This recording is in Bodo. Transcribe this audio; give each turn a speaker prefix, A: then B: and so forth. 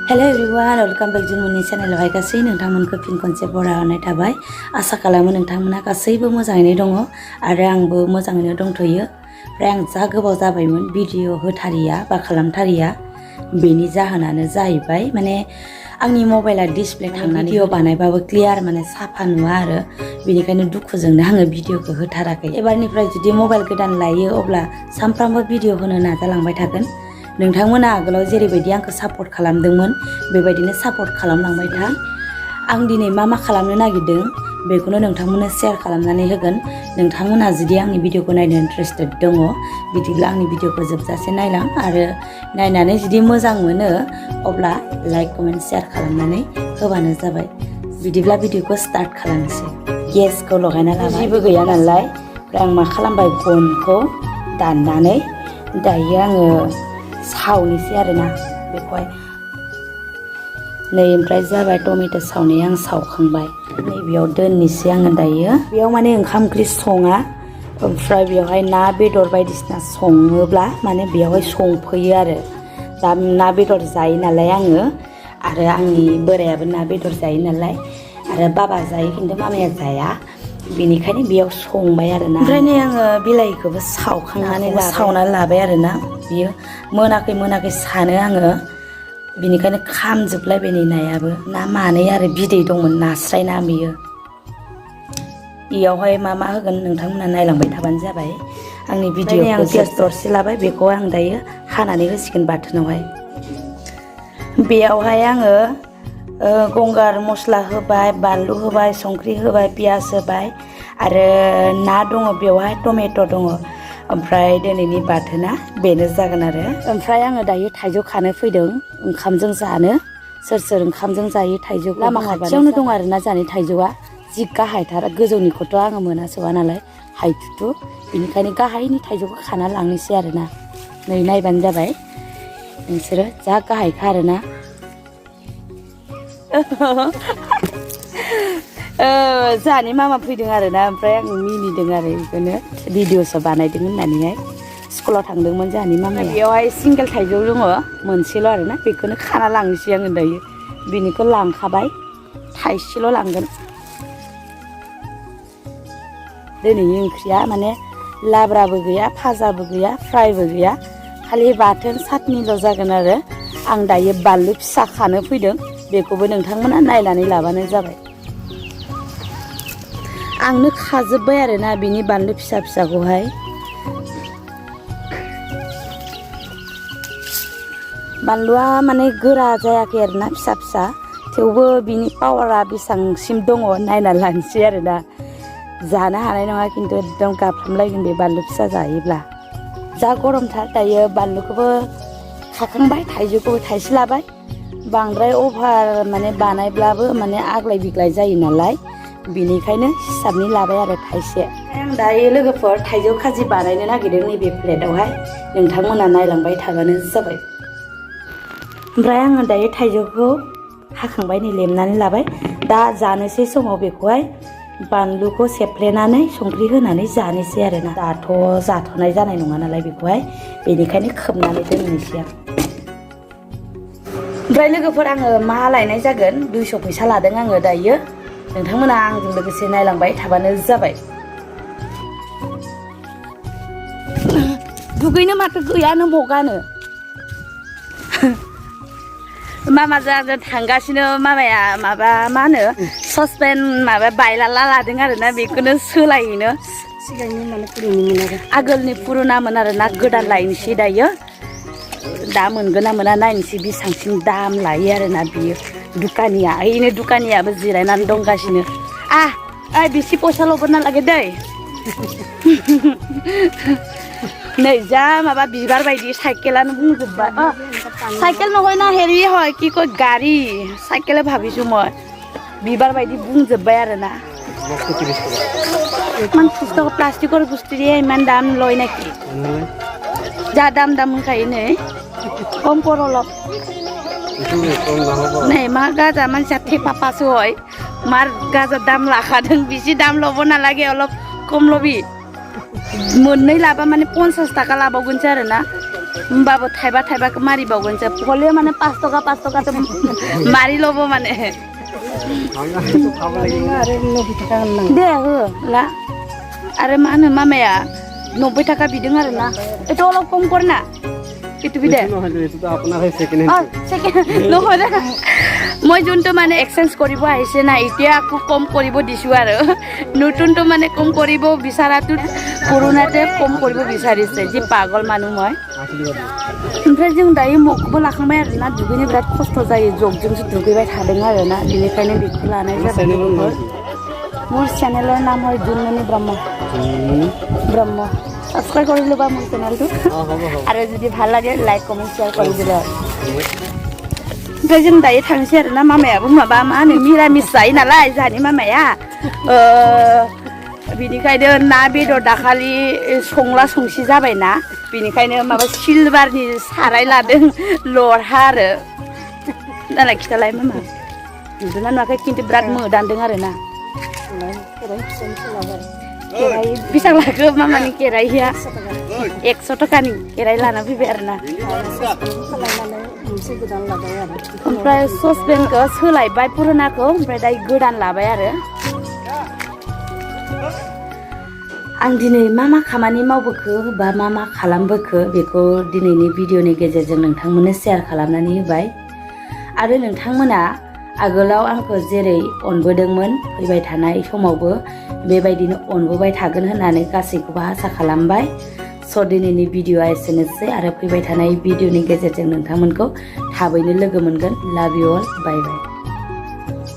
A: हेलो एवरीवन वेलकम बैक जोंनि चेनेलावहाय गासै नोंथांमोनखौ फिन खनसे बरायहरनाय थाबाय आसा खालामो नोंथांमोना गासैबो मोजाङैनो दङ आरो आंबो मोजाङैनो दंथ'यो ओमफ्राय आं जा गोबाव जाबायमोन भिडिअ होथारिया बा खालामथारिया बेनि जाहोनानो जाहैबाय माने आंनि मबाइला डिसप्ले थांनानै भिडिअ बानायबाबो क्लियार माने साफा नुवा आरो बेनिखायनो दुखुजोंनो आङो भिडिअखौ होथाराखै एबारनिफ्राय जुदि मबाइल गोदान लायो अब्ला सानफ्रामबो भिडिअ होनो नाजालांबाय थागोन नोंथांमोना आगोलाव जेरैबायदि आंखौ सापर्ट खालामदोंमोन बेबायदिनो सापर्ट खालामलांबाय था आं दिनै मा खालामनो नागिरदों बेखौनो नोंथांमोननो शेयार खालामनानै होगोन नोंथांमोना जुदि आंनि भिडिअखौ नायनो इन्टारेस्टेड दङ बिदिब्ला आंनि भिडिअखौ जोबजासे नायलां आरो नायनानै जुदि मोजां मोनो अब्ला लाइक कमेन्ट शेयार खालामनानै होबानो जाबाय बिदिब्ला भिडिअखौ स्टार्ट खालामनोसै गेसखौ लगायना लाबाय जेबो गैया नालाय ओमफ्राय आं मा खालामबाय गनखौ दाननानै दायो आङो सावनोसै आरोना बेखौहाय नै ओमफ्राय जाबाय टमेट' सावनाया आं सावखांबाय नैबेयाव दोननोसै आङो दायो बेयाव माने ओंखाम ओंख्रि सङा ओमफ्राय बेवहाय ना बेदर बायदिसिना सङोब्ला माने बेयावहाय संफैयो आरो दा ना बेदर जायो नालाय आङो आरो आंनि बोरायाबो ना बेदर जायो नालाय आरो बाबा जायो खिन्थु मामाया जाया बेनिखायनो बेयाव संबाय आरोना ओमफ्राय नै आङो बिलाहिखौबो सावखांनानै सावनानै लाबाय आरोना बियो मोनाखै सानो आङो बिनिखायनो खामजोबलायबाय नै नायाबो ना मानै आरो बिदै दंमोन नास्राय ना बेयो बेयावहाय मा होगोन नोंथांमोना नायलांबाय थाबानो जाबाय आंनि भिडिअखौ आं गेस दरसे लाबाय बेखौ आं दायो हानानै होसिगोन बाथोनावहाय बेयावहाय आङो गंगार मस्ला होबाय बानलु होबाय संख्रि होबाय पियास होबाय आरो ना दङ बेवहाय टमेट' दङ ओमफ्राय दिनैनि बाथोना बेनो जागोन आरो ओमफ्राय आङो दायो थाइजौ खानो फैदों ओंखामजों जानो सोर ओंखामजों जायो थाइजौ लामा खाथियावनो दं आरोना जानि थाइजौआ जि गाहायथार गोजौनिखौथ' आङो मोनासवा नालाय हाइथुथु बेनिखायनो गाहायनि थाइजौखौ खाना लांनोसै आरोना नै नायबानो जाबाय नोंसोरो जा गाहायखा आरोना जाहानि मामा फैदों आरोना ओमफ्राय आं मिनिदों आरो बेखौनो भिडिअसो बानायदों होननानैहाय स्कुलाव थांदोंमोन जाहानि मामाया बेयावहाय सिंगेल थाइजौ दङ मोनसेल' आरोना बेखौनो खाना लांनोसै आङो दायो बेनिखौ लांखाबाय थाइसेल' लांगोन दिनैनि ओंख्रिया माने लाब्राबो गैया फाजाबो गैया फ्रायबो गैया खालि बाथोन सातनिल' जागोन आरो आं दायो बानलु फिसा खानो फैदों बेखौबो नोंथांमोना नायनानै लाबानो जाबाय आंनो खाजोब्बाय आरोना बिनि बानलु फिसाखौहाय बानलुआ माने गोरा जायाखै आरोना फिसा थेवबो बिनि पावारा बेसेबांसिम दङ नायना लानोसै आरोना जानो हानाय नङा खिन्थु एकदम गाफ्रामलायगोन बे बानलु फिसा जायोब्ला जा गरमथार दायो बानलुखौबो खाखांबाय थाइजौखौबो थाइसे लाबाय बांद्राय अभार माने बानायब्लाबो माने आग्लाय बिग्लाय जायो नालाय बेनिखायनो हिसाबनि लाबाय आरो थाइसे आं दायो लोगोफोर थाइजौ खाजि बानायनो नागिरदों नैबे प्लेटआवहाय नोंथांमोना नायलांबाय थाबानो जाबाय ओमफ्राय आङो दायो थाइजौखौ हाखांबाय नै लेमनानै लाबाय दा जानोसै समाव बेखौहाय बानलुखौ सेफ्लेनानै संख्रि होनानै जानोसै आरोना दाथ' जाथ'नाय जानाय नङा नालाय बेखौहाय बेनिखायनो खोबनानै दोननोसै आं ओमफ्राय लोगोफोर आङो मा लायनाय जागोन 200 फैसा लादों आङो दायो नोंथांमोना आंजों लोगोसे नायलांबाय थाबानो जाबाय दुगैनो माथो गैयानो बगानो मामाजों थांगासिनो मामाया माबा मा होनो ससपेन माबा बायलाला लादों आरोना बेखौनो सोलायैनो सिगांनि माने पुरुनिमोन आरो आगोलनि पुरुनामोन आरोना गोदान लायनोसै दायो दा मोनगोन ना मोना नायनोसै बेसेबांसिम दाम लायो आरोना बियो दुकानिया ओइनो दुकानियाबो जिरायनानै दंगासिनो ओइ बेसे फैसा लबोना लागे दै नै जा माबा बिबार बायदि साइकेलानो बुंजोब्बाय साइकेल নহয় ना हेৰি হয় কি কয় গাড়ী साइकेल ভাবিছো মই बिबार बायदि बुंजोब्बाय आरोना इमान बुस्थु प्लास्टिকৰ बुस्थु দিয়ে इमान दाम লয় নাকি যা দাম होनखायो नै কম কৰ অলপ नै मा गाजा मानसिया थेफाफासो হয় मार गाजा दाम लाखादों बिसि दाम लबो नालागे অলপ কম লবি मोननै लाबा माने 50 टाका लाबावगोनसो आरोना होमबाबो थाइबा थाइबाखौ मारिबावगोनसो हले माने 5 टाका तो मारिल'बो माने दे हो ला आरो मा होनो मामाया 90 টাকা बिदों आरो ना एथ' अलप कम करना कितु बिदे নহয় দে মই যোনটো মানে এক্সচেঞ্জ কৰিব আহিছে না এতিয়া আকৌ কম কৰিব দিছো আৰু নতুনটো মানে কম কৰিব বিচাৰাটো পুৰণাতে কম কৰিব বিচাৰিছে যি পাগল মানুহ মই ओमफ्राय जों दायो मगखौबो लाखांबाय आरो ना दुगैनो बिराद खस्थ' जायो जगजोंसो दुगैबाय थादों आरो ना बेनिखायनो बेखौ लानाय जाबाय मोर चेनेलर नाम হয় जुनमणि ब्रह्म সাবস্ক্রাইব কৰি ল'বা মোৰ চেনেলটো আৰু যদি ভাল লাগে লাইক কমেন্ট শেয়াৰ কৰি দিবা ओमफ्राय जों दायो थांसै आरो ना मामायाबो माबा मा होनो मिरामिस जायो नालाय जोंहानि मामाया बिनिखायनो ना बेदर दाखालि संला संसि जाबायना बिनिखायनो माबा सिलभारनि साराय लादों लरहा आरो नालाय खिथालाय मामा नुदोंना नुवाखै खिन्थु बिराद मोदानदों आरो ना केराय बेसां लाखो मामानि केरायया 100 टाकानि केराय लाना फैबाय आरो ना ओमफ्राय ससपेनखौ सोलायबाय पुरानाखौ ओमफ्राय दायो गोदान लाबाय आरो आं दिनै मा खामानि मावबोखो बा मा खालामबोखो बेखौ दिनैनि भिडिअनि गेजेरजों नोंथांमोननो शेयार खालामनानै होबाय आरो नोंथांमोना आगोलाव आंखौ जेरै अनबोदोंमोन फैबाय थानाय समावबो बेबायदिनो अनबोबाय थागोन होननानै गासैखौबो आसा खालामबाय स' दिनैनि भिडिअआ एसेनोसै आरो फैबाय थानाय भिडिअनि गेजेरजों नोंथांमोनखौ थाबैनो लोगो मोनगोन लाभ इउ अल बाय बाय